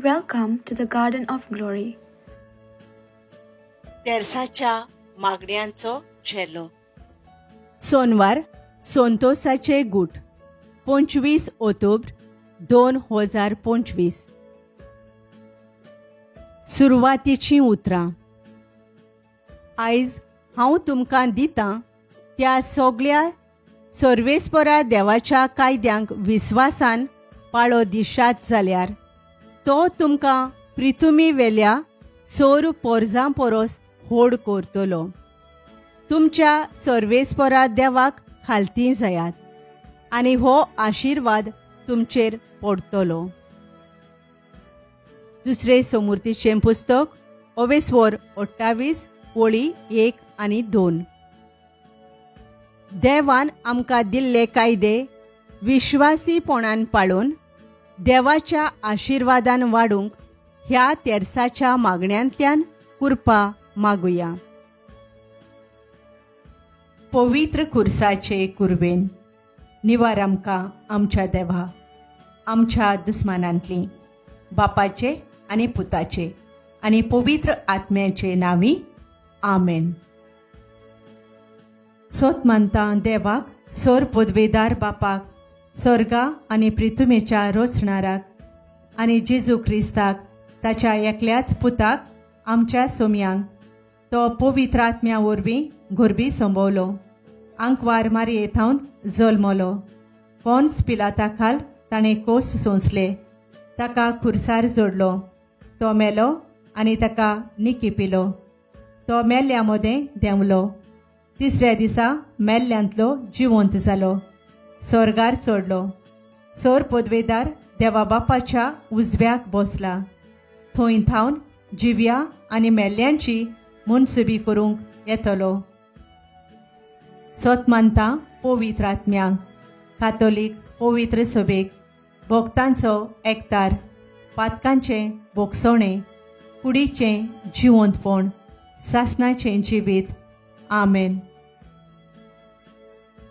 Welcome to the Garden of Glory. तेर्साच्या मागण्यांचो झेलो. सोनवार संतोसाचे गूट 25 ऑक्टोबर 2025. सुरवातीचीं उतरां. आयज हांव तुमकां दितां त्या सगळ्या सर्वेस्परा देवाच्या कायद्यांक विस्वासान पाळो दिशात जाल्यार तो तुमकां प्रिथुमी वेल्या सोर पोरजां पोरोस होड करतलो. तुमच्या सर्वेस्परा देवाक खालती जायात आनी हो आशिर्वाद तुमचेर पडटलो. दुसरे समूर्तीचें पुस्तक अवेस्वर 28 ओळी 1 आनी 2. देवान आमकां दिल्ले कायदे विश्वासीपणान पाळून देवाच्या आशिर्वादान वाडूंक ह्या तेर्साच्या मागण्यांतल्यान कृपा मागुया. पवित्र खुर्साचे कुर्वेन निवार आमकां आमच्या देवा, आमच्या दुस्मानांतली, बापाचे आनी पुताचे आनी पवित्र आत्म्याचे नांवी, आमेन. सोत मानता देवाक, सोर पदवेदार बापाक, स्वर्गा आनी प्रिथुमेच्या रोचणाराक आनी जेजू क्रिस्ताक ताच्या एकल्याच पुताक आमच्या सोम्यांक, तो पवित्र आत्म्या वरवीं गोरबी संभवलो, आंकवार मारये थावन जल्मलो, पोन्स पिलाता खाल ताणें कोस सोंसले, ताका खुर्सार जोडलो, तो मेलो आनी ताका निकी पिलो, तो मेल्ल्या मदें देंवलो, तिसऱ्या दिसा मेल्ल्यांतलो जिवंत जालो, स्वर्गार चडलो, सोर पदवेदार देवा बापाच्या उजव्याक बसला, थंय थावन जिव्या आनी मेल्ल्यांची मनसुबी करूंक येतलो. सोत मानता पवित्र आत्म्यांक, कातोलीक पवित्र सभेक, भक्तांचो एकतार, पातकांचें भोगसणें, कुडीचें जिवंतपण, सासनाचें जिवीत, आमेन.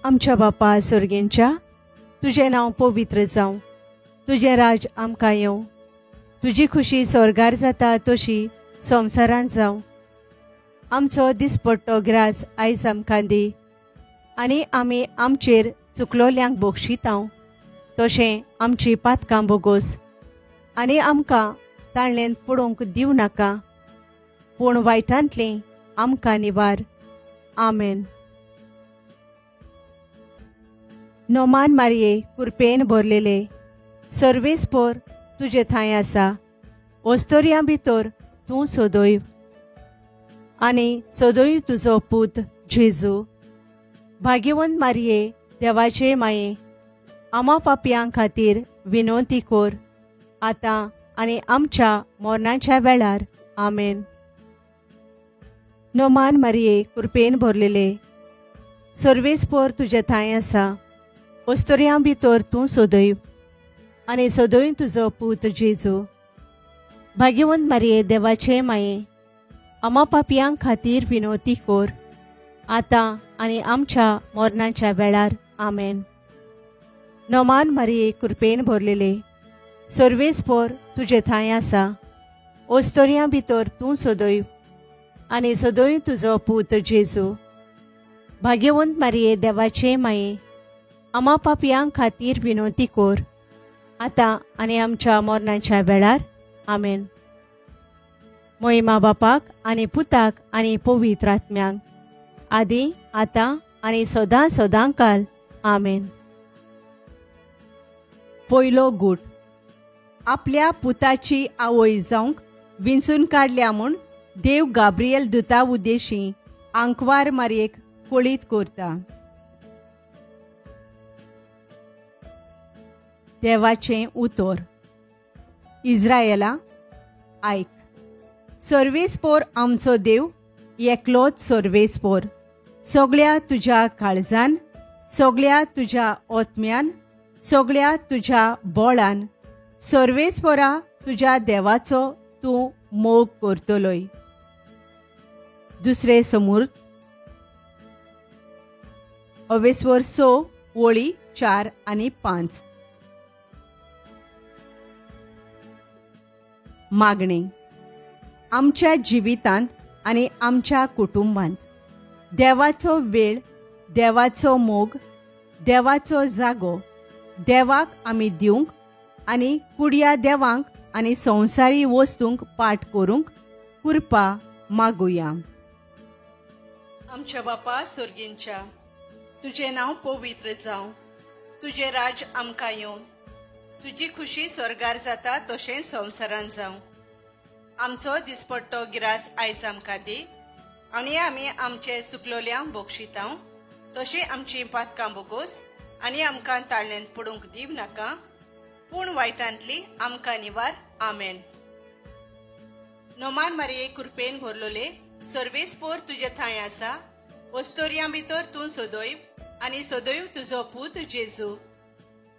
आमच्या बापा सर्गेंच्या, तुजें नांव पवित्र जावं, तुजें राज आमकां येवं, तुजी खुशी स्वर्गार जाता तशी संवसारांत जावं. आमचो दिसपट्टो ग्रास आयज आमकां दी आनी आमी आमचेर चुकलोल्यांक बक्षितांव तशें आमची पातकां बोगोस आनी आमकां ताळ्ळेंत पडोवंक दिवं नाका, पूण वायटांतलीं आमकां निवार, आमेन. नोमान मारये कुरपेन भरलेले सर्वेस्पोर तुजे थंय आसा, ओस्तोरयां भितर तूं सोदोय आनी सोदोय तुजो पूत जेजू. भाग्यवंत मारये देवाचे माये, आमा पापयां खातीर विनवती कोर, आतां आनी आमच्या मरणाच्या वेळार, आमेन. नोमान मारये कुरपेन भरलेले सर्वेस्पोर तुजे थंय आसा, ओस्तोरयां भितर तूं सोदय आनी सोदय तुजो पूत जेजू. भाग्यवंत मारये देवाचे माये, आमा पापयां खातीर विनवती कोर, आतां आनी आमच्या मरणाच्या वेळार, आमेन. नोमान मारये कुरपेन भरलेले सर्वेस्पोर तुजे थंय आसा, ओस्तोरयां भितर तूं सोदय आनी सोदय तुजो पूत जेजू. भाग्यवंत मारये देवाचे माये, आमा पापयां खातीर विनवती कोर, आतां आनी आमच्या मरणाच्या वेळार, आमेन. मोहिमा बापाक आनी पुताक आनी पवित्र आत्म्यांक, आदी आतां आनी सदां सदां काल, आमेन. पयलो गूट. आपल्या पुताची आवय जावंक विंचून काडल्या म्हूण देव गाब्रियल दुता उद्देशी आंकवार मारयेक कळीत करता. देवाचें उतर. इज्रायला आयक, सर्वेस्पोर आमचो देव एकलोच सर्वेस्पोर, सगळ्या तुज्या काळजान, सगळ्या तुज्या आत्म्यान, सगळ्या तुज्या बोळान सर्वेस्पोरा तुज्या देवाचो तूं मोग करतलोय. दुसरे समूर्त अवेस्वर 6 ओळी 4 आनी 5. मागणें. आमच्या जिवितांत आनी आमच्या कुटुंबांत देवाचो वेळ, देवाचो मोग, देवाचो जागो देवाक आमी दिवंक आनी कुडया देवांक आनी संवसारी वस्तूंक पाठ करूंक कृपा मागुया. आमच्या बापा सोर्गींच्या, तुजें नांव पवित्र जावं, तुजें राज्य आमकां येवं, तुजी खुशी स्वर्गार जाता तशेंच संवसारान जावं. आमचो दिसपट्टो गिरास आयज आमकां दी आनी आमी आमचे सुकलोल्यांक बक्षितांव तशें आमचीं पातकां बोगोस आनी आमकां ताळ्यांत पडूंक दिव नाका, पूण वायटांतली आमकां निवार. आमेन. नोमान मारये कृपेन भरलोले, सर्वेस्पोर तुजे थंय आसा, वस्तोर्यां भितर तूं सदैव आनी सदैव तुजो पूत जेजू.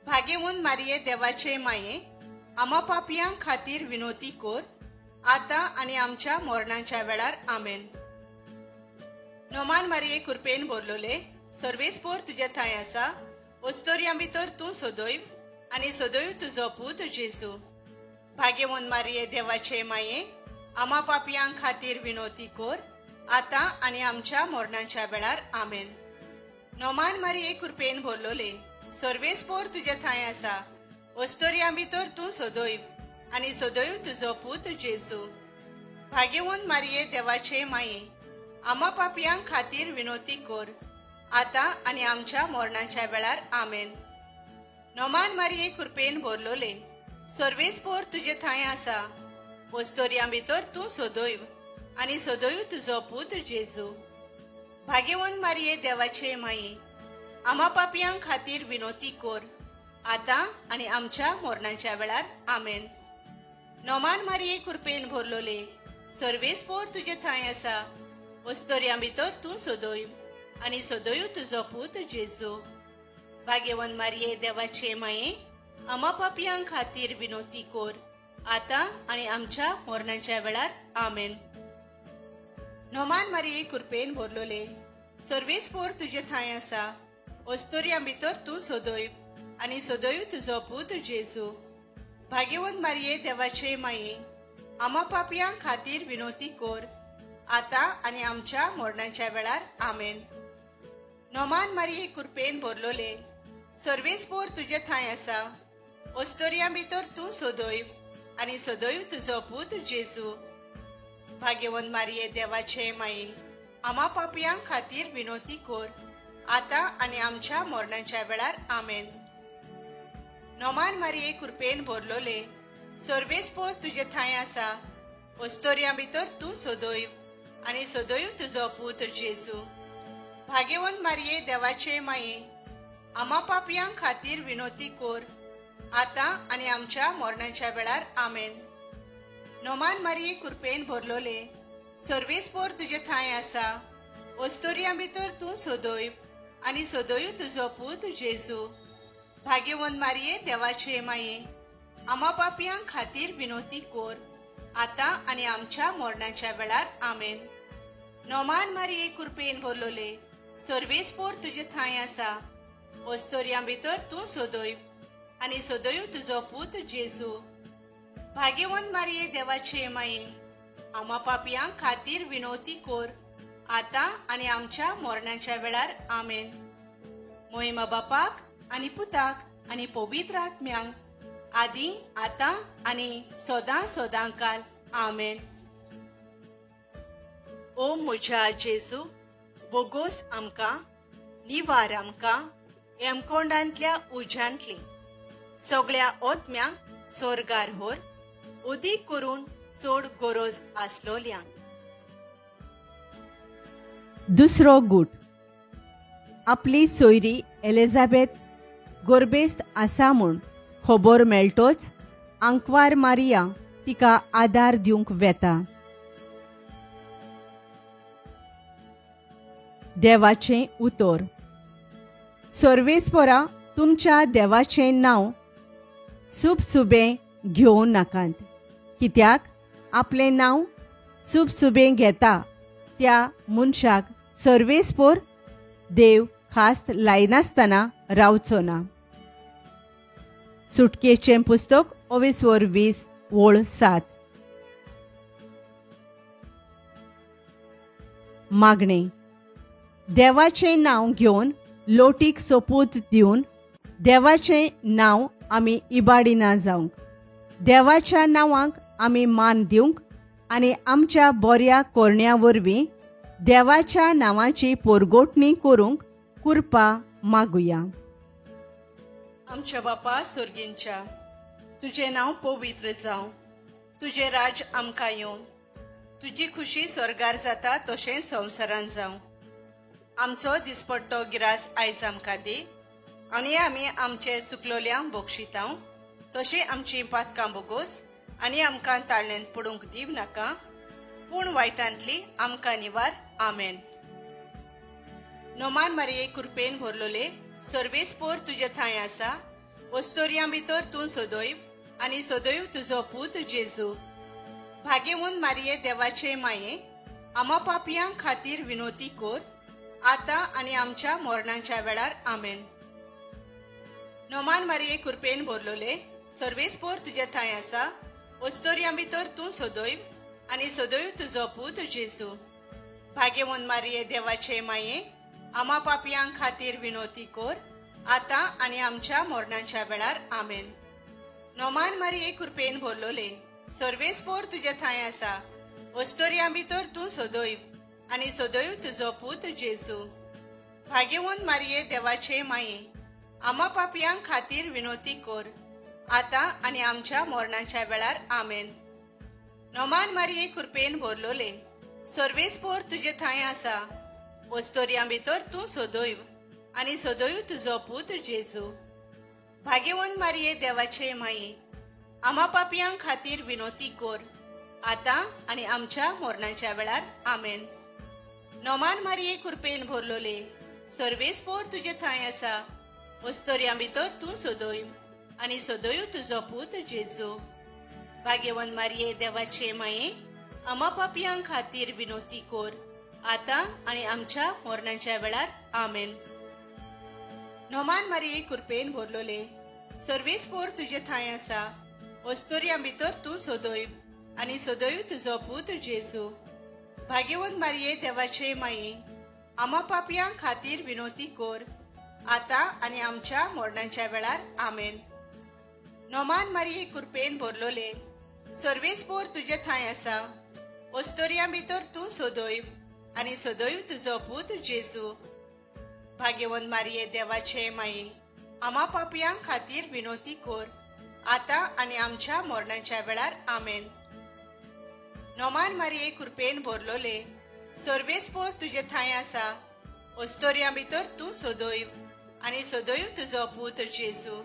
भागेवून मारये देवाचे माये, आमा पापयां खातीर विनोती कोर, आतां आनी आमच्या मरणाच्या वेळार. आमेन. नोमान मारये कृपेन भरलोले, सर्वेस्पोर तुजे थंय आसा, वस्तोर्यां भितर तूं सदैव आनी सदैव तुजो पूत जेजू. भागेवून मारये देवाचे माये, आमा पापयां खातीर विनोती कोर, आतां आनी आमच्या मरणाच्या वेळार. आमेन. नोमान मारये कृपेन भरलोले, सर्वेस्पोर तुजे थंय आसा, वस्तोर्यां भितर तूं सदैव आनी सदैव तुजो पूत जेजू. भागेवून मारये देवाचे माये, आमा पापयां खातीर विनोती कोर, आतां आनी आमच्या मरणाच्या वेळार. आमेन. नोमान मारये कृपेन भरलोले, सर्वेस्पोर तुजे थंय आसा, वस्तोर्यां भितर तूं सदैव आनी सदैव तुजो पूत जेजू. भागेवून मारये देवाचे माये, आमा पापयां खातीर विनोती कोर, आतां आनी आमच्या मरणाच्या वेळार. आमेन. नोमान मारये कृपेन भरलोले, सर्वेस्पोर तुजे थंय आसा, वस्तोर्यां भितर तूं सदैव आनी सदैव तुजो पूत जेजू. भागेवंत मारये देवाचे माये, आमा पापयां खातीर विनोती कोर, आतां आनी आमच्या मरणाच्या वेळार. आमेन. नोमान मारये कृपेन भरलोले, सर्वेस्पोर तुजे थंय आसा, वस्तोर्यां भितर तूं सदैव आनी सदैव तुजो पूत जेजू. भागेवंत मारये देवाचे माये, आमा पापयां खातीर विनोती कोर, आतां आनी आमच्या मरणाच्या वेळार. आमेन. नोमान मारये कृपेन भरलोले, सर्वेस्पोर तुजे थंय आसा, वस्तोर्यां भितर तूं सदैव आनी सदैव तुजो पूत जेजू. भागेवंत मारये देवाचे माये, आमा पापयां खातीर विनोती कोर, आतां आनी आमच्या मरणाच्या वेळार. आमेन. नोमान मारये कृपेन भरलोले, सर्वेस्पोर तुजे थंय आसा, वस्तोर्यां भितर तूं सदैव आनी सदैव तुजो पूत जेजू. भागेवंत मारये देवाचे माये, आमा पापयां खातीर विनोती कोर, आतां आनी आमच्या मरणाच्या वेळार. आमेन. नोमान मारये कृपेन भरलोले, सर्वेस्पोर तुजे थंय आसा, वस्तोर्यां भितर तूं सदैव आनी सदैव तुजो पूत जेजू. भागेवंत मारये देवाचे माये, आमा पापयां खातीर विनोती कोर, आतां आनी आमच्या मरणाच्या वेळार. आमेन. नोमान मारये कृपेन भरलोले, सर्वेस्पोर तुजे थंय आसा, वस्तोर्यां भितर तूं सदैव आनी सदैव तुजो पूत जेजू. भागेवंत मारये देवाचे माये, आमा पापयां खातीर विनोती कोर, आतां आनी आमच्या मरणाच्या वेळार. आमेन. मोहिमा बापाक आनी पुताक आनी पवित्र आत्म्यांक, आदी आतां आनी सदां सदां काल. आमेन. ओ म्हज्या जेजू, बोगोस आमकां, निवार आमकां हेमकोंडांतल्या उज्यांतली, सगळ्या ओत्म्यांक सोर्गार होर, उदीक करून चड गरज आसलोल्यांक. दुसरो गूट. आपली सोयरी एलिझाबेथ गोरबेस्त आसा म्हूण खबर मेळटोच आंकवार मारिया तिका आदार दिवंक वेता. देवाचें उतर. सर्वेस्पोरा तुमच्या देवाचें नांव सुबसुबें घेवं नाकात, कित्याक आपलें नांव सुबसुबें घेता त्या मनशाक सर्वेस्पोर देव खास लायनासतना रावचो ना. सुटकेचें पुस्तक 19:20 ओळ 7. मागणें. देवाचें नांव घेवन लोटीक सोपूत दिवन देवाचें नांव आमी इबाडिना जावंक, देवाच्या नांवाक आमी मान दिवंक आनी आमच्या बऱ्या कोरण्या वरवीं देवाच्या नांवाची पोरगोटणी करूंक कृपा मागुया. आमच्या बापा सोर्गींच्या, तुजें नांव पवित्र जावं, तुजें राज आमकां येवं, तुजी खुशी स्वर्गार जाता तशेंच संवसारान जावं. आमचो दिसपट्टो गिरास आयज आमकां दी आनी आमी आमचे चुकलोल्यांक बक्षितांव तशें आमचीं पातकां बोगोस आनी आमकां ताळ्यांत पडूंक दिव नाका, पूण वायटांतली आमकां निवार. आमेन. नोमान मारिये कृपेन भरलोले, सर्वेस्पोर तुजे थंय आसा, वस्तोर्यां भितर तूं सदैव आनी सदैव तुजो पूत जेजू. भाग्यवंत मारिये देवाचे माये, आमा पापयां खातीर विनोती कोर, आतां आनी आमच्या मरणाच्या वेळार. आमेन. नोमान मारिये कृपेन भरलोले, सर्वेस्पोर तुजे थंय आसा, वस्तोर्यां भितर तूं सदैव आनी सदैव तुजो पूत जेजू. भाग्यवंत मारिये देवाचे माये, आमा पापयां खातीर विनोती कोर, आतां आनी आमच्या मरणाच्या वेळार. आमेन. नोमान मारिये कृपेन भरलोले, सर्वेस्पोर तुजे थंय आसा, वस्तोर्यां भितर तूं सदैव आनी सदैव तुजो पूत जेजू. भाग्यवंत मारिये देवाचे माये, आमा पापयां खातीर विनोती कोर, आतां आनी आमच्या मरणाच्या वेळार. आमेन. नोमान मारिये कृपेन भरलोले, सर्वेस्पोर तुजे थंय आसा, वस्तोर्यां भितर तूं सदैव आनी सदैव तुजो पूत जेजू. भाग्यवंत मारिये देवाचे माये, आमा पापयां खातीर विनोती कोर, आतां आनी आमच्या मरणाच्या वेळार. आमेन. नोमान मारिये कृपेन भरलोले, सर्वेस्पोर तुजे थंय आसा, वस्तोर्यां भितर तूं सदैव आनी सदैव तुजो पूत जेजू. भाग्यवंत मारिये देवाचे माये, आमा पापयां खातीर विनोती कोर, आतां आनी आमच्या मरणाच्या वेळार. आमेन. नोमान मारिये कृपेन भरलोले, सर्वेस्पोर तुजे थंय आसा, वस्तोर्यां भितर तूं सदैव आनी सदैव तुजो पूत जेजू. भाग्यवंत मारिये देवाचे माये, आमा पापयां खातीर विनोती कोर, आतां आनी आमच्या मरणाच्या वेळार. आमेन. नोमान मारिये कृपेन भरलोले, सर्वेस्पोर तुजे थंय आसा, वस्तोर्यां भितर तूं सदैव आनी सदैव तुजो पूत जेजू. भाग्यवंत मारिये देवाचे माये, आमा पापयां खातीर विनोती कोर, आतां आनी आमच्या मरणाच्या वेळार. आमेन. नोमान मारिये कृपेन भरलोले, सर्वेस्पोर तुजे थंय आसा, वस्तोर्यां भितर तूं सदैव आनी सदैव तुजो पूत जेजू.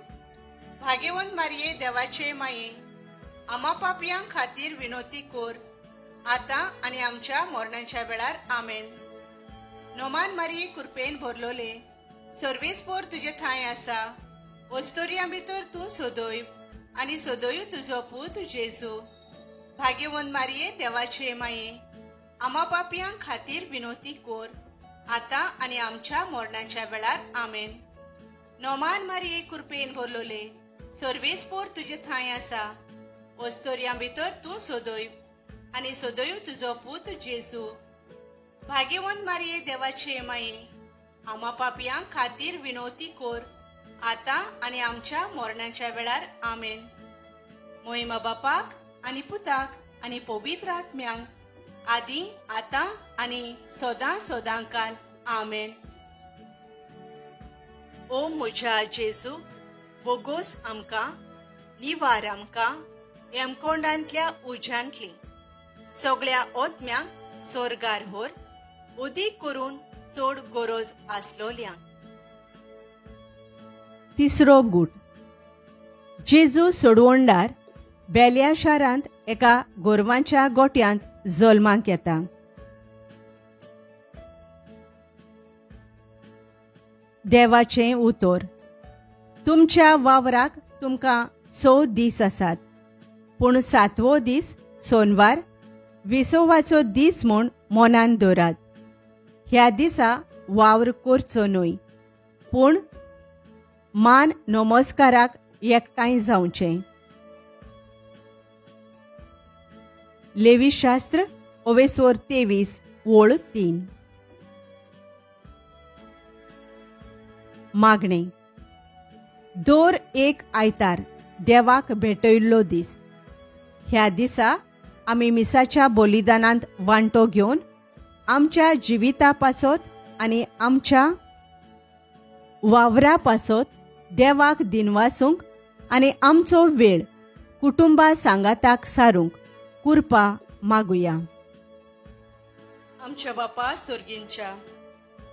भाग्यवंत मारिये देवाचे माये, आमा पापयां खातीर विनोती कोर, आतां आनी आमच्या मरणाच्या वेळार. आमेन. नोमान मारिये कृपेन भरलोले, सर्वेस्पोर तुजे थंय आसा, वस्तोर्यां भितर तूं सदैव आनी सदैव तुजो पूत जेजू. भाग्यवंत मारिये देवाचे माये, आमा पापयां खातीर विनोती कोर, आतां आनी आमच्या मरणाच्या वेळार. आमेन. नोमान मारिये कृपेन भरलोले, सर्वेस्पोर तुजे थंय आसा, वस्तोर्यां भितर तूं सदैव आनी सदैव तुजो पूत जेजू. भाग्यवंत मारिये देवाचे माये, आमा पापयां खातीर विनोती कोर, आतां आनी आमच्या मरणाच्या वेळार. आमेन. मोहिमा बापाक आनी पुताक आनी पवित्र आत्म्यांक, आदी आतां आनी सदां सदां काल. आमेन. ओ म्हज्या जेजू, बोगोस आमकां, निवार आमकां हेमकोंडांतल्या उज्यांतली, सगळ्या ओतम्यांक सोर्गार होर, उदीक करून चड गरज आसलोल्यांक. तिसरो गूट. जेजू सोडवणदार बेल्या शारांत एका गोरवांच्या गोट्यांत जल्माक येता. देवाचें उतर. तुमच्या वावराक तुमकां 6 दीस आसात, पूण 7वो दीस सोनवार विसवाचो दीस म्हूण मनान दवरात. ह्या दिसा वावर करचो न्हय, पूण मान नमस्काराक एकठांय जावचें. लेवीशास्त्र 23 ओळ 3. मागणें. दर एक आयतार देवाक भेटयल्लो दीस. ह्या दिसा आमी मिसाच्या बलिदानांत वांटो घेवन आमच्या जिविता पासत आनी आमच्या वावरा पासत देवाक दिनवासूंक आनी आमचो वेळ कुटुंबा सांगाताक सारूंक कुरपा मागुया. आमच्या बापा सोर्गींच्या,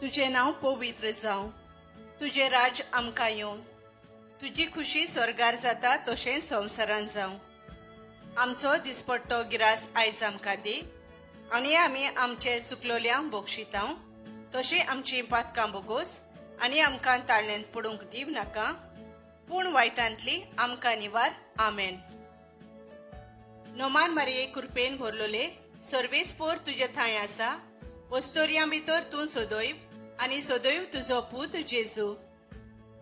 तुजें नांव पवित्र जावं, तुजें राज आमकां येवं, तुजी खुशी स्वर्गार जाता तशेंच संवसारान जावं. आमचो दिसपट्टो गिरास आयज आमकां दी आनी आमी आमचे सुकलोल्यांक बक्षितांव तशें आमचीं पातकां बोगोस आनी आमकां ताळ्यांत पडूंक दिव नाका, पूण वायटांतली आमकां निवार. आमेन. नोमान मारिये कृपेन भरलोले, सर्वेस्पोर तुजे थंय आसा, वस्तोर्यां भितर तूं सदैव आनी सदैव तुजो पूत जेजू.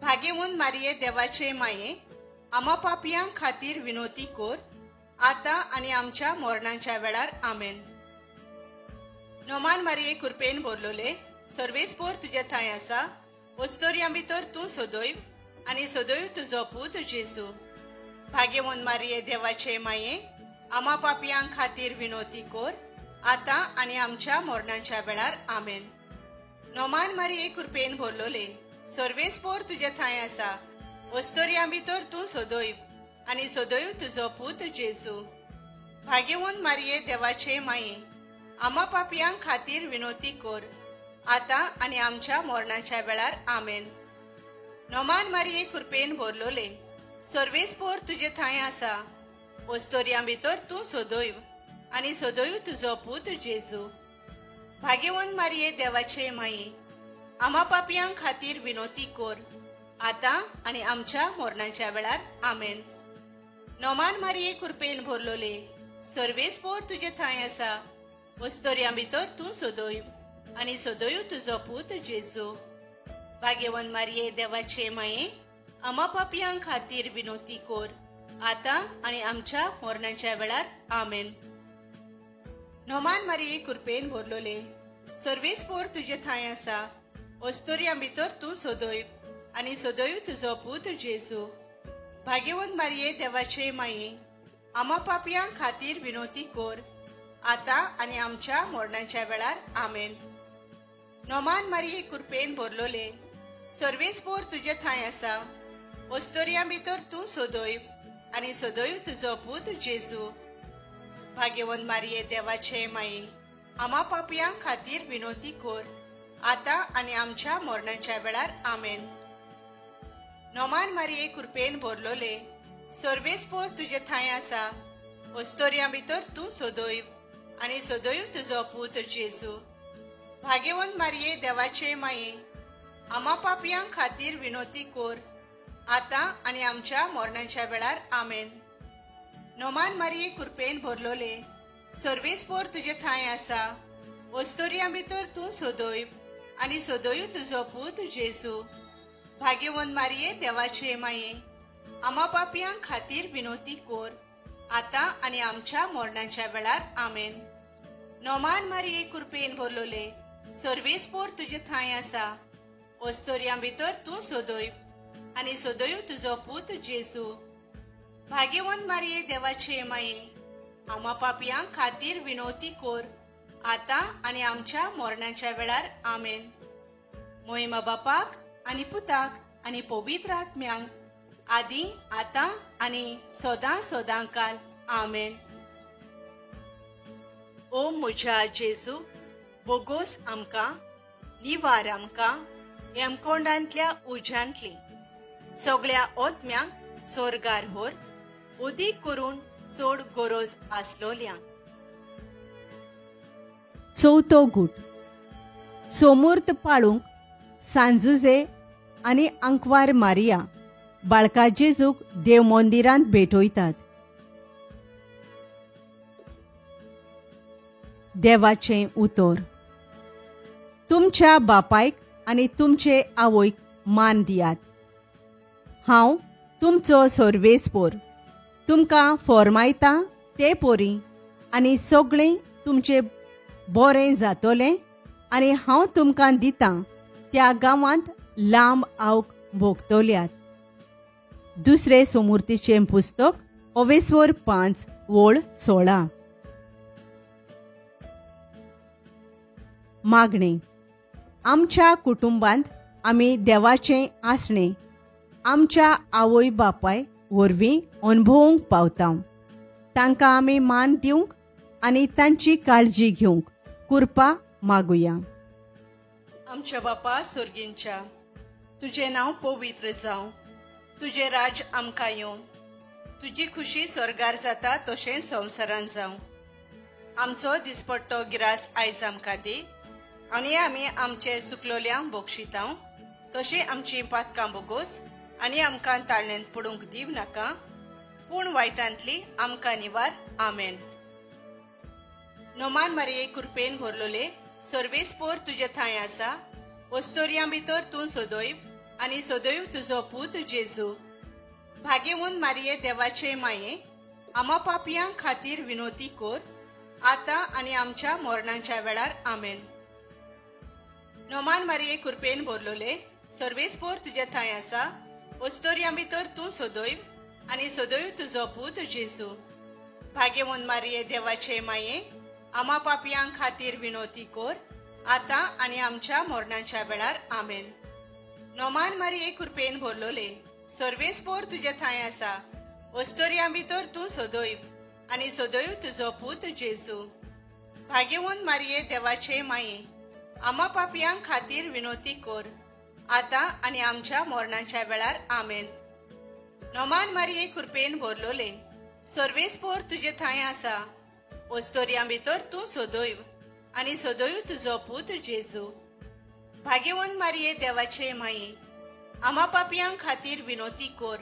भाग्यवंत मारिये देवाचे माये, आमा पापयां खातीर विनोती कोर, आतां आनी आमच्या मरणाच्या वेळार. आमेन. नोमान मारिये कृपेन भरलोले, सर्वेस्पोर तुजे थंय आसा, वस्तोर्यां भितर तूं सदैव आनी सदैव तुजो पूत जेजू. भाग्यवंत मारिये देवाचे माये, आमा पापयां खातीर विनोती कोर, आतां आनी आमच्या मरणाच्या वेळार. आमेन. नोमान मारिये कृपेन भरलोले, सर्वेस्पोर तुजे थंय आसा, वस्तोर्यां भितर तूं सदैव आनी सदैव तुजो पूत जेजू. भाग्यवंत मारिये देवाचे माये, आमा पापयां खातीर विनोती कोर, आतां आनी आमच्या मरणाच्या वेळार. आमेन. नोमान मारिये कृपेन भरलोले, सर्वेस्पोर तुजे थंय आसा, वस्तोर्यां भितर तूं सदैव आनी सदैव तुजो पूत जेजू. भाग्यवंत मारिये देवाचे माये, आमा पापयां खातीर विनोती कोर, आतां आनी आमच्या मरणाच्या वेळार. आमेन. नोमान मारिये कृपेन भरलोले, सर्वेस्पोर तुजे थंय आसा, वस्तोर्यां भितर तूं सदैव आनी सदैव तुजो पूत जेजू. भाग्यवंत मारिये देवाचे माये, आमा पापयां खातीर विनोती कोर, आतां आनी आमच्या मरणाच्या वेळार. आमेन. नोमान मारिये कृपेन भरलोले, सर्वेस्पोर तुजे थंय आसा, वस्तोर्यां भितर तूं सदैव आनी सदैव तुजो पूत जेजू. भाग्यवंत मारिये देवाचे माये, आमा पापयां खातीर विनोती कोर, आतां आनी आमच्या मरणाच्या वेळार. आमेन. नोमान मारिये कृपेन भरलोले, सर्वेस्पोर तुजे थंय आसा, वस्तोर्यां भितर तूं सदैव आनी सदैव तुजो पूत जेजू. भाग्यवंत मारिये देवाचे माये, आमा पापयां खातीर विनोती कोर, आतां आनी आमच्या मरणाच्या वेळार. आमेन. नोमान मारिये कृपेन भरलोले, सर्वेस्पोर तुजे थंय आसा, वस्तोर्यां भितर तूं सदैव आनी सदैव तुजो पूत जेजू. भाग्यवंत मारिये देवाचे माये, आमा पापयां खातीर विनोती कोर, आतां आनी आमच्या मरणाच्या वेळार. आमेन. नोमान मारिये कृपेन भरलोले, सर्वेस्पोर तुजे थंय आसा, वस्तोर्यां भितर तूं सदैव आनी सदैव तुजो पूत जेजू. भाग्यवंत मारिये देवाचे माये, आमा पापयां खातीर विनोती कोर, आतां आनी आमच्या मरणाच्या वेळार. आमेन. नोमान मारिये कृपेन भरलोले, सर्वेस्पोर तुजे थंय आसा, वस्तोर्यां भितर तूं सदैव आनी सदैव तुजो पूत जेजू. भाग्यवंत मारिये देवाचे माये, आमा पापयां खातीर विनोती कोर, आतां आनी आमच्या मरणाच्या वेळार. आमेन. मोहिमा बापाक आनी पुताक आनी पवित्र आत्म्यांक, आदी आतां आनी सदां सदां काल. आमेन. ओ म्हज्या जेजू, बोगोस आमकां, निवार आमकां हेमकोंडांतल्या उज्यांतली सगळ्या ओत्म्यांक सोर्गार होर, उदीक करून चड गरज आसलोल्यांक. चवथो गूट. सोमूर्त पाळूंक सांजुजे आनी आंकवार मारिया बाळका जेजूक देव मंदिरांत भेटयतात. देवाचें उतर. तुमच्या बापायक आनी तुमचे आवयक मान दियात. हांव तुमचो सर्वेस्पोर तुमकां फॉर्मायता ते पोरी आनी सगळें तुमचे बरें जातोलें आनी हांव तुमकां दितां त्या गांवांत लांब आवक भोगतल्यात. दुसरे सोमुर्तीचें पुस्तक ओवेस्वर 5 वळ 16. मागणें. आमच्या कुटुंबांत आमी देवाचें आसणें आमच्या आवय बापाय वरवीं अणभवूंक पावता. तांकां आमी मान दिवंक आनी तांची काळजी घेवंक कृपा मागुया. आमच्या बापा सोर्गींच्या, तुजें नांव पवित्र जावं, तुजें राज आमकां येवं, तुजी खुशी स्वर्गार जाता तशेंच संवसारान जावं. आमचो दिसपट्टो गिरास आयज आमकां दी आनी आमी आमचे सुकलोल्यांक बक्षितांव तशीं आमचीं पातकां बोगोस आनी आमकां ताळण्यांत पडूंक दिव नाका, पूण वायटांतली आमकां निवार. आमेन. नोमान मारिये कृपेन भरलोले, सर्वेस्पोर तुजे थंय आसा, वस्तोर्यां भितर तूं सदैव आनी सदैव तुजो पूत जेजू. भागेवून मारिये देवाचे माये, आमा पापयां खातीर विनोती कोर, आतां आनी आमच्या मरणाच्या वेळार. आमेन. नोमान मारिये कृपेन भरलोले, सर्वेस्पोर तुजे थंय आसा, वस्तोर्यां भितर तूं सदैव आनी सदैव तुजो पूत जेजू. भागेवून मारिये देवाचे माये, आमा पापयां खातीर विनोती कोर, आतां आनी आमच्या मरणाच्या वेळार. आमेन. नोमान मारिये कृपेन भरलोले, सर्वेस्पोर तुजे थंय आसा, वस्तोर्यां भितर तूं सदैव आनी सदैव तुजो पूत जेजू. भागेवून मारिये देवाचे माये, आमा पापयां खातीर विनोती कोर, आतां आनी आमच्या मरणाच्या वेळार. आमेन. नोमान मारिये कृपेन भरलोले, सर्वेस्पोर तुजे थंय आसा, वस्तोर्यां भितर तूं सदैव आनी सदैव तुजो पूत जेजू. भागेवून मारिये देवाचे माये, आमा पापयां खातीर विनोती कोर,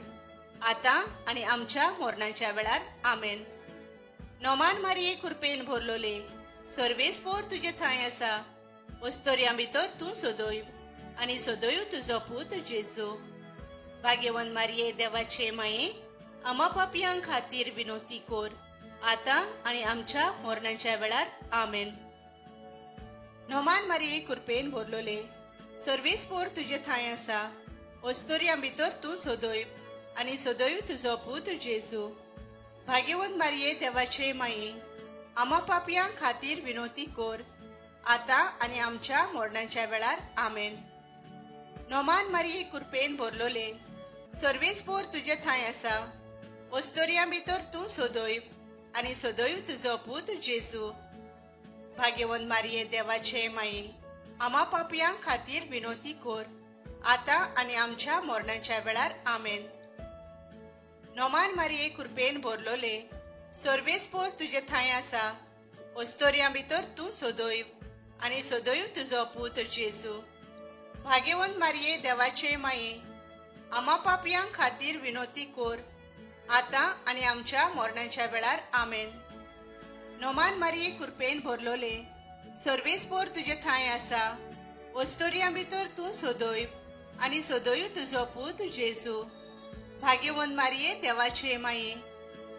आतां आनी आमच्या मरणाच्या वेळार. आमेन. नोमान मारिये कृपेन भरलोले, सर्वेस्पोर तुजे थंय आसा, वस्तोर्यां भितर तूं सदैव आनी सदैव तुजो पूत जेजू. भागेवंत मारिये देवाचे माये, आमा पापयां खातीर विनोती कोर, आतां आनी आमच्या मरणाच्या वेळार. आमेन. नोमान मारिये कृपेन भरलोले, सर्वेस्पोर तुजे थंय आसा, वस्तोर्यां भितर तूं सदैव आनी सदैव तुजो पूत जेजू. भागेवंत मारिये देवाचे माये, आमा पापयां खातीर विनोती कोर, आतां आनी आमच्या मरणाच्या वेळार. आमेन. नोमान मारिये कृपेन भरलोले, सर्वेस्पोर तुजे थंय आसा, वस्तोर्यां भितर तूं सदैव आनी सदैव तुजो पूत जेजू. भागेवंत मारिये देवाचे माये, आमा पापयां खातीर विनोती कोर, आतां आनी आमच्या मरणाच्या वेळार. आमेन. नोमान मारिये कृपेन भरलोले, सर्वेस्पोर तुजे थंय आसा, वस्तोर्यां भितर तूं सदैव आनी सदैव तुजो पूत जेजू. भागेवंत मारिये देवाचे माये, आमा पापयां खातीर विनोती कोर, आतां आनी आमच्या मरणाच्या वेळार. आमेन. नोमान मारिये कृपेन भरलोले, सर्वेस्पोर तुजे थंय आसा, वस्तोर्यां भितर तूं सदैव आनी सदैव तुजो पूत जेजू. भागेवंत मारिये देवाचे माये,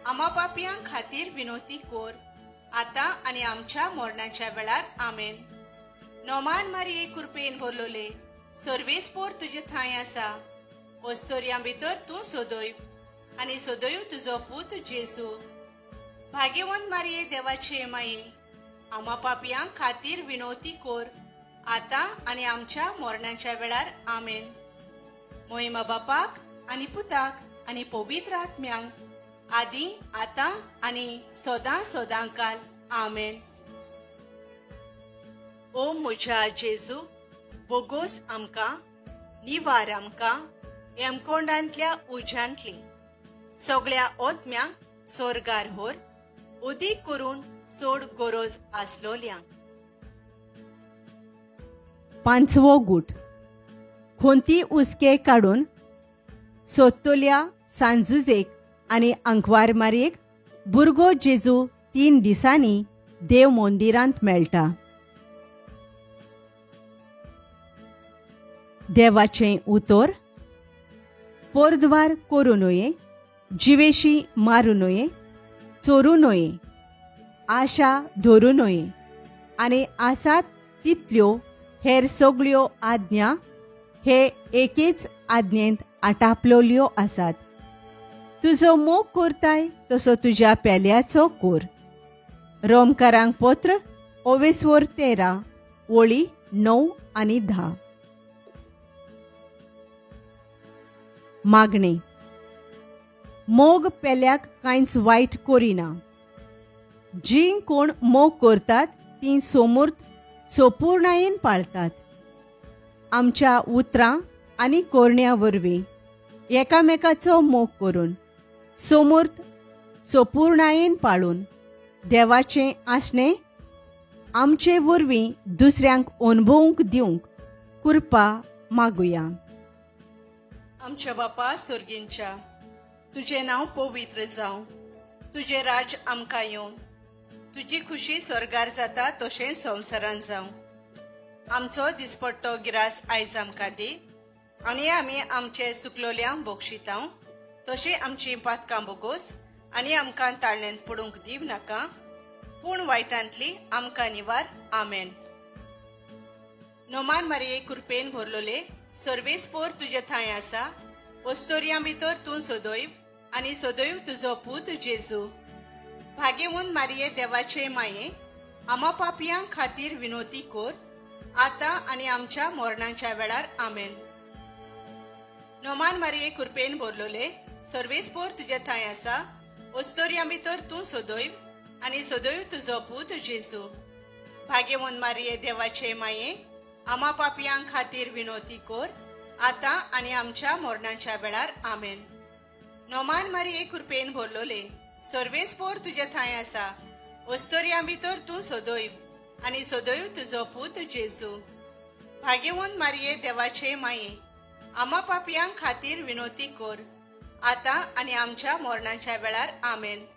आमा पापयां खातीर विनोती कोर, आतां आनी आमच्या मरणाच्या वेळार. आमेन. नोमान मारिये कृपेन भरलोले, सर्वेस्पोर तुजे थंय आसा, वस्तोर्यां भितर तूं सदैव आनी सदैव तुजो पूत जेजू. भागेवंत मारिये देवाचे माये, आमा पापयां खातीर विनोती कोर, आतां आनी आमच्या मरणाच्या वेळार. आमेन. मोहिमा बापाक आनी पुताक आनी पवित्र आत्म्यांक, आदी आतां आनी सदां सदां काल. आमेन. ओ म्हज्या जेजू, बोगोस आमकां, निवार आमकां हेमकोंडांतल्या उज्यांतली, सगळ्या ओतम्यांक सोर्गार होर, उदीक करून चड गरज आसलोल्यांक. पांचवो गूट. खोंती उसके काडून सोत्तोल्या सांजुजेक आनी अंकवार मारयेक भुरगो जेजू 3 दिसांनी देव मंदिरांत मेळटा. देवाचें उतर. पोरद्वार करूं न्हय, जिवेशी मारूं न्हय, चोरूं न्हय, आशा धरूं न्हय, आनी आसात तितल्यो हेर सगळ्यो आज्ञा हे एकेच आज्ञेंत आटापलोल्यो आसात. तुजो मोग करताय तसो तुज्या पेल्याचो कोर. रोमकारांक पत्र 13 वळी 9 आनी 10. मागणें. मोग पेल्याक कांयच वायट करिना. जीं कोण मोग करतात तीं सोमूर्त सोपूर्णायेन पाळतात. आमच्या उतरां आनी कोरण्या वरवीं एकामेकाचो मोग करून सोमूर्त सोपूर्णायेन पाळून देवाचें आसणें आमचे वरवीं दुसऱ्यांक अणभवूंक दिवंक कृपा मागुया. आमच्या बापा सोर्गींच्या, तुजें नांव पवित्र जावं, तुजें राज आमकां येवं, तुजी खुशी स्वर्गार जाता तशेंच संवसारान जावं. आमचो दिसपट्टो गिरास आयज आमकां दी आनी आमी आमचे सुकलोल्यांक बोगशितांव तशें आमचीं पातकां बोगोस आनी आमकां ताळ्यांत पडूंक दिव नाका, पूण वायटांतली आमकां निवार. आमेन. नोमान मारिये कृपेन भरलोले, सर्वेस्पोर तुजे थंय आसा, वस्तोर्यां भितर तूं सदैव आनी सदैव तुजो पूत जेजू. भाग्यवंत मारिये देवाचे माये, आमा पापयां खातीर विनोती कोर, आतां आनी आमच्या मरणाच्या वेळार. आमेन. नोमान मारिये कृपेन भरलोले, सर्वेस्पोर तुजे थंय आसा, वस्तोर्यां भितर तूं सदैव आनी सदैव तुजो पूत जेजू. भाग्यवंत मारिये देवाचे माये, आमा पापयां खातीर विनोती कोर, आतां आनी आमच्या मरणाच्या वेळार. आमेन. नोमान मारिये कृपेन भरलोले, सर्वेस्पोर तुजे थंय आसा, वस्तोर्यां भितर तूं सदैव आनी सदैव तुजो पूत जेजू. भाग्यवंत मारिये देवाचे माये, आमा पापयां खातीर विनोती कोर, आतां आनी आमच्या मरणाच्या वेळार. आमेन.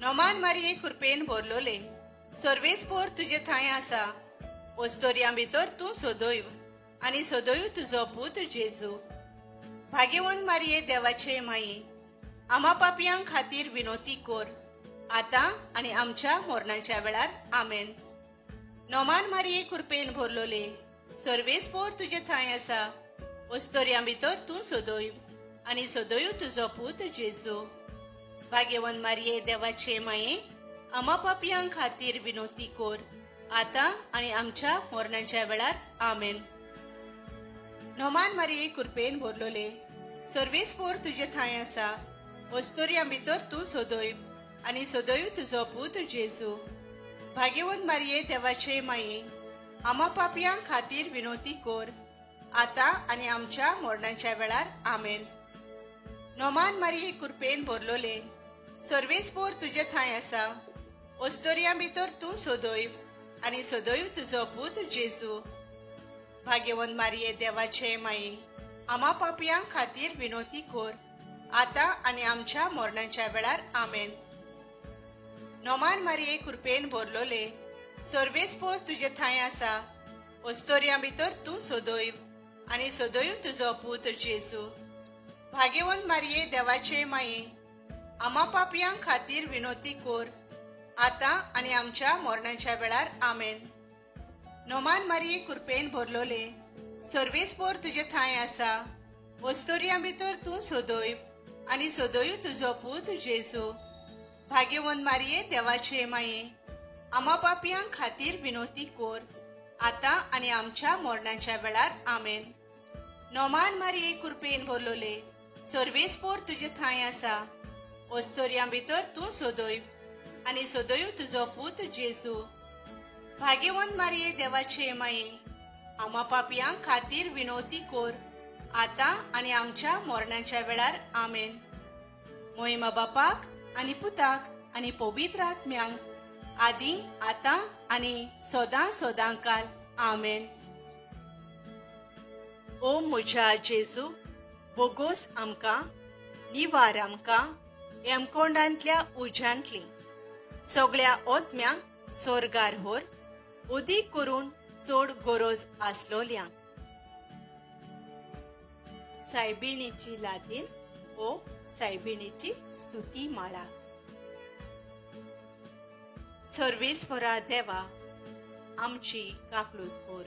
नोमान मारिये कृपेन भरलोले, सर्वेस्पोर तुजे थंय आसा, वस्तोर्यां भितर तूं सदैव आनी सदैव तुजो पूत जेजू. भाग्यवंत मारिये देवाचे माये, आमा पापयां खातीर विनोती कोर, आतां आनी आमच्या मरणाच्या वेळार. आमेन. नोमान मारिये कृपेन भरलोले, सर्वेस्पोर तुजे थंय आसा, वस्तोर्यां भितर तूं सदैव आनी सदैव तुजो पूत जेजू. भाग्यवंत मारिये देवाचे माये, आमा पापयां खातीर विनोती कोर, आतां आनी आमच्या मरणाच्या वेळार. आमेन. नोमान मारिये कृपेन भरलोले, सर्वेस्पोर तुजे थंय आसा, वस्तोर्यां भितर तूं सदैव आनी सदैव तुजो पूत जेजू. भाग्यवंत मारिये देवाचे माये, आमा पापयां खातीर विनोती कोर, आतां आनी आमच्या मरणाच्या वेळार. आमेन. नोमान मारिये कृपेन भरलोले, सर्वेस्पोर तुजे थंय आसा, वस्तोर्यां भितर तूं सदैव आनी सदैव तुजो पूत जेजू. भाग्यवंत मारिये देवाचे माये, आमा पापयां खातीर विनोती कोर, आतां आनी आमच्या मरणाच्या वेळार. आमेन. नोमान मारिये कृपेन भरलोले, सर्वेस्पोर तुजे थंय आसा, वस्तोर्यां भितर तूं सदैव आनी सदैव तुजो पूत जेजू. भाग्यवंत मारिये देवाचे माये, आमा पापयां खातीर विनोती कोर, आतां आनी आमच्या मरणाच्या वेळार. आमेन. नोमान मारिये कृपेन भरलोले, सर्वेस्पोर तुजे थंय आसा, वस्तोर्यां भितर तूं सदैव आनी सदैव तुजो पूत जेजू. भाग्यवंत मारिये देवाचे माये, आमा पापयां खातीर विनोती कोर, आतां आनी आमच्या मरणाच्या वेळार. आमेन. नोमान मारिये कृपेन भरलोले, सर्वेस्पोर तुजे थंय आसा, वस्तोर्यां भितर तूं सदैव आनी सदैव तुजो पूत जेजू. भाग्यवंत मारिये देवाचे माये, आमा पापयां खातीर विनोती कोर, आतां आनी आमच्या मरणाच्या वेळार. आमेन. मोहिमा बापाक आनी पुताक आनी पवित्र आत्म्यांक, आदी आतां आनी सदां सदां काल. आमेन. ओ म्हज्या जेजू, बोगोस आमकां, निवार आमकां यमकोंडांतल्या उज्यांतली, सगळ्या ओतम्यांक सोर्गार होर, उदीक करून चड गरज आसलोल्यांक. सायबिणीची लादीन ओ सायबिणीची स्तुती माळा. सर्वेस्परा देवा, आमची काकलूत कोर.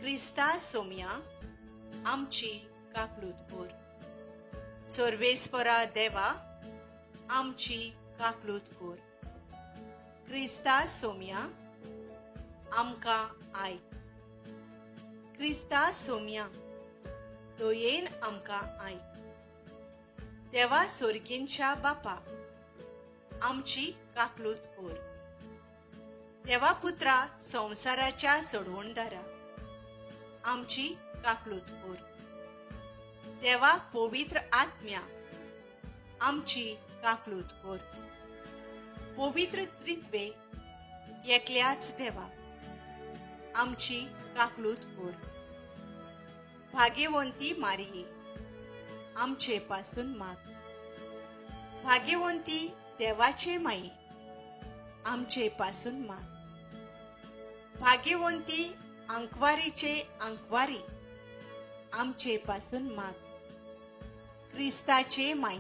क्रिस्ता सोम्या, आमची काकलूत कोर. सर्वेस्परा देवा, आमची काकलूत कोर. क्रिस्ता सोम्या, आमकां आयक. क्रिस्ता सोम्या, दयेन आमकां आयक. देवा सोर्गींच्या बापा, आमची काकलूत कोर. देवा पुत्रा संवसाराच्या सोडवणदारा, आमची काकलूत कोर. देवा पवित्र आत्म्या, आमची काकलूत कोर. पवित्र त्रित्वे एकल्याच देवा, आमची काकलूत कोर. भाग्यवंती मारिये, आमचे पासून माग. भाग्यवंती देवाचे माई, आमचे पासून माग. भाग्यवंती आंकवारीचे आंकवारी, आमचे पासून माग. क्रिस्ताचे माई,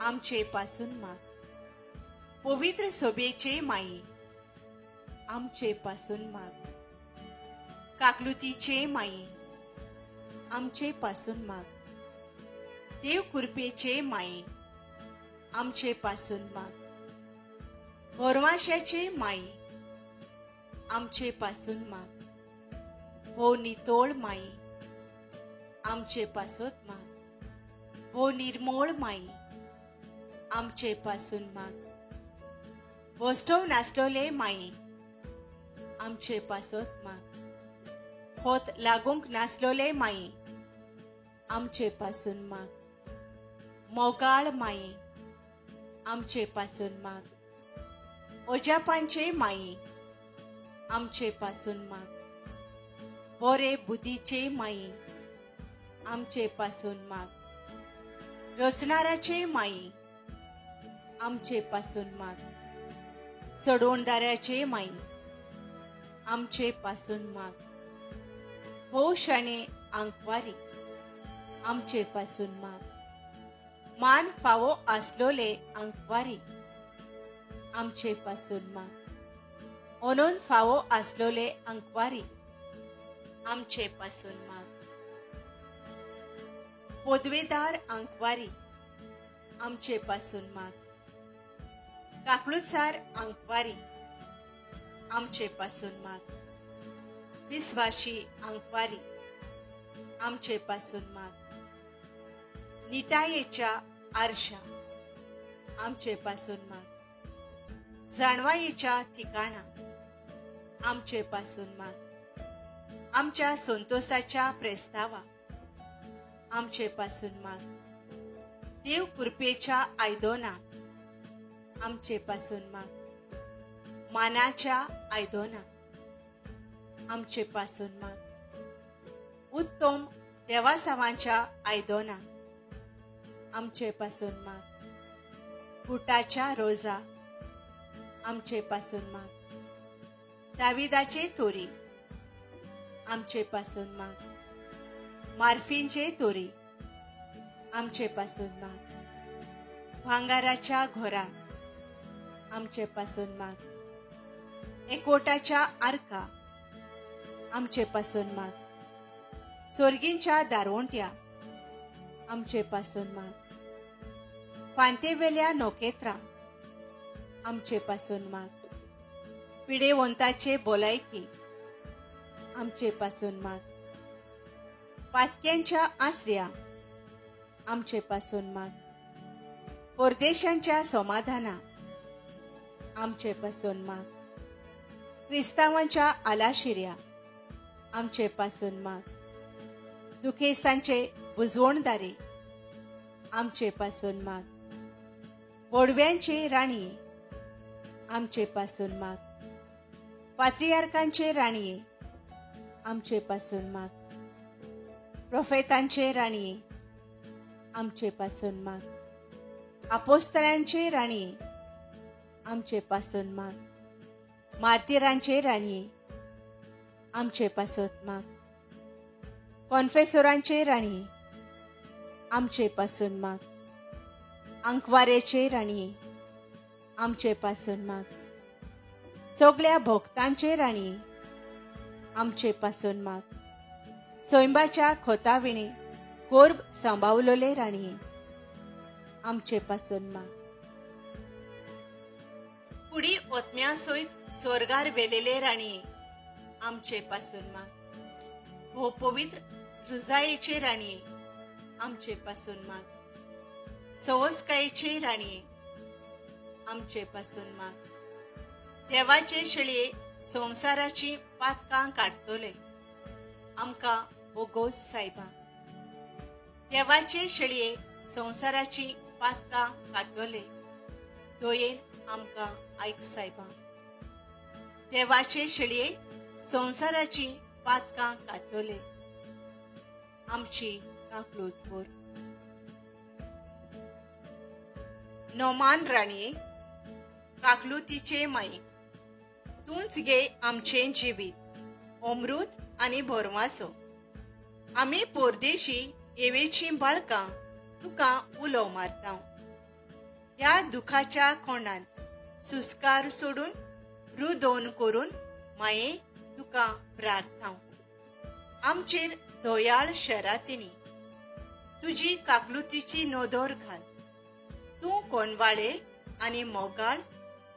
आमचे पासून माग. पवित्र सोबेचे माई, आमचे पासून माग. काकलुतीचे माई, आमचे पासून माग. देव कृपेचे माई, आमचे पासून माग. भरवाशाचे माई, आमचे पासून माग. हो नितोळ माई, आमचे पासत माग. हो निर्मोळ माई, आमचे पासून माग. भोस्टोव नासलोले माई, आमचे पासत माग. होत लागूंक नासलोले माई, आमचे पासून माग. मोगाळ माई, आमचे पासून माग. ओजापांचे माई, आमचे पासून माग. बोरे बुद्धीचे माई, आमचे पासून माग. रचणाराचे माई, आमचे पासून माग. सोडवणदाराचे माई, आमचे पासून माग. हो शाणे आंकवारी, आमचे पासून माग. मान फावो आसलोले आंकवारी, आमचे पासून माग. ओनून फावो आसलोले आंकवारी, आमचे पासून माग. पदवेदार आंकवारी, आमचे पासून माग. काकलुसार आंकवारी, आमचे पासून माग. विस्वाशी आंकवारी, आमचे पासून माग. निटायेच्या आरशा, आमचे पासून माग. जाणवायेच्या ठिकाणा, आमचे पासून माग. आमच्या संतोषाच्या प्रस्तावा, आमचे पासून माग. देव कृपेच्या आयदोना, आमचे पासून माग. मानाच्या आयदोना, आमचे पासून माग. उत्तम देवासावांच्या आयदोना, आमचे पासून माग. फुटाच्या रोजा, आमचे पासून माग. दाविदाचे तोरी, आमचे पासून माग. मार्फींचे तोरी, आमचे पासून माग. भांगाराच्या घोरा, आमचे पासून माग. एकवटाच्या आरका, आमचे पासून माग. सोर्गींच्या दारवंट्या, आमचे पासून माग. फांतेवेल्या नोकेत्रा, आमचे पासून माग. पिडेवंताचे बोलायकी, आमचे पासून माग. पातक्यांच्या आसऱ्या, आमचे पासून माग. परदेशांच्या समाधाना, आमचे पासून माग. क्रिस्तावांच्या आलाशिऱ्या, आमचे पासून माग. दुखेस्तांचे बुजवणदारे, आमचे पासून माग. बोडव्यांचे राणये, आमचे पासून माग. पात्रियार्कांचे राणये, आमचे पासून माग. प्रोफेतांचे राणये, आमचे पासून माग. आपोस्तलांचे राणये, आमचे पासून माग. मार्तीरांचे राणये, आमचे पासून माग. कॉन्फेसोरांचे राणये, आमचे पासून माग. आंकवारेचे राणये, आमचे पासून माग. सगळ्या भोक्तांचे राणये, आमचे पासून माग. सोयंबाच्या खोताविणे कोर्ब सांबावलोले राणये, आमचे पासून माग. कुडी ओतम्या सयत स्वर्गार वेलेले राणये, आमचे पासून माग. हो पवित्र रुजायेचे राणये, आमचे पासून माग. सवसकायेचे राणये, आमचे पासून माग. देवाचे शेळये संवसाराची पातकां काडटले, आमकां बोगोस सायबा. देवाचे शेळये संवसाराची पातकां काडटले, दयेन आमकां आयक सायबा. देवाचे शेळये संवसाराची पातकां काडटले, आमची काकलूत कर. नोमान राणये, काकलुतीचे माये, तूंच गे आमचें जिवीत, अमृत आनी भरवासो. आमी पोरदेशी येवेचीं बाळकां तुका उलो मारता. ह्या दुखाच्या कोणांत सुस्कार सोडून रुदोन करून माये तुका प्रार्थना. आमचेर दयाळ शरातिनी तुजी काकलुतीची नदर घाल. तूं कोनवाळे आनी मोगाळ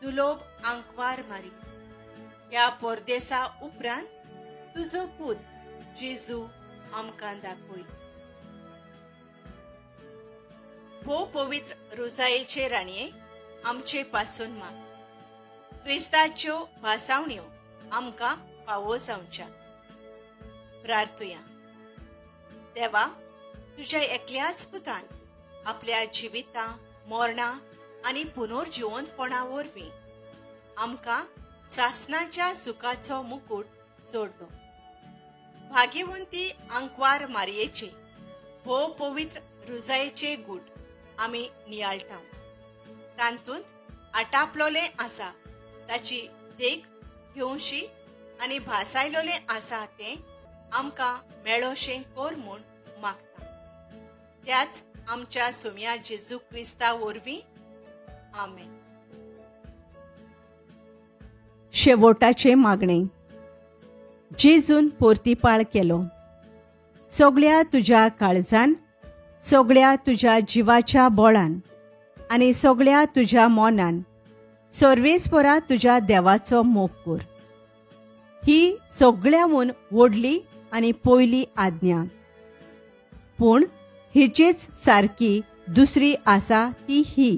दुलोब आंकवार मारी. ह्या परदेसा उपरांत तुजो पूत जेजू आमकां दाखय. भोव पवित्र रोजायेचे राणये, आमचे पासून माग. क्रिस्ताच्यो भासावण्यो आमकां फावो जावच्या. प्रार्थुया. देवा, तुज्या एकल्याच पुतान आपल्या जिविता मरणां आनी पुनर्जिवंतपणा वरवीं आमकां सासनाच्या सुखाचो मुकूट जोडलो. भाग्यवंती आंकवार मारयेचे भोव पवित्र रुजायेचे गूट आमी नियाळटा. तातूंत आटापलोलें आसा ताची देख घेवशी आनी भासायलोलें आसा तें आमकां मेळोशें कर म्हूण मागता. त्याच आमच्या सुम्या जेजू क्रिस्ता वरवीं, आमेन. शेवटाचें मागणें. जेजून पोर्तिपाळ केलो. सगळ्या तुज्या काळजान, सगळ्या तुज्या जिवाच्या बोळान आनी सगळ्या तुज्या मनान सर्वेस्परा तुज्या देवाचो मोग कर. ही सगळ्याहून व्हडली आनी पयली आज्ञा. पूण हिचेच सारकी दुसरी आसा ती ही,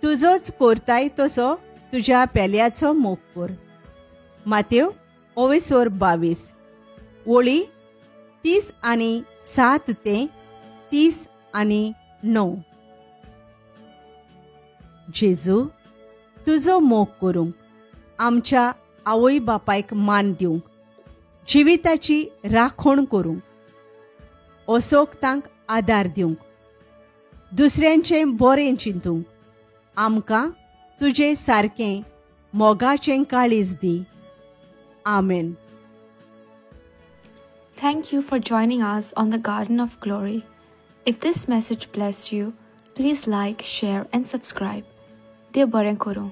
तुजोच करताय तसो तुज्या पेल्याचो मोग कर. मातेव 22 ओळी 30 आनी 7 ते 30 आनी 9. जेजू, तुजो मोग करूंक, आमच्या आवय बापायक मान दिवंक, जिविताची राखण करूंक, असोक्तांक आदार दिवंक, दुसऱ्यांचें बरें चिंतूंक आमकां तुजे सारकें मोगाचें काळीज दी. आमेन. Thank you for joining us on the Garden of Glory. If this message blessed you, please like, share and subscribe. Dev बरें करूं.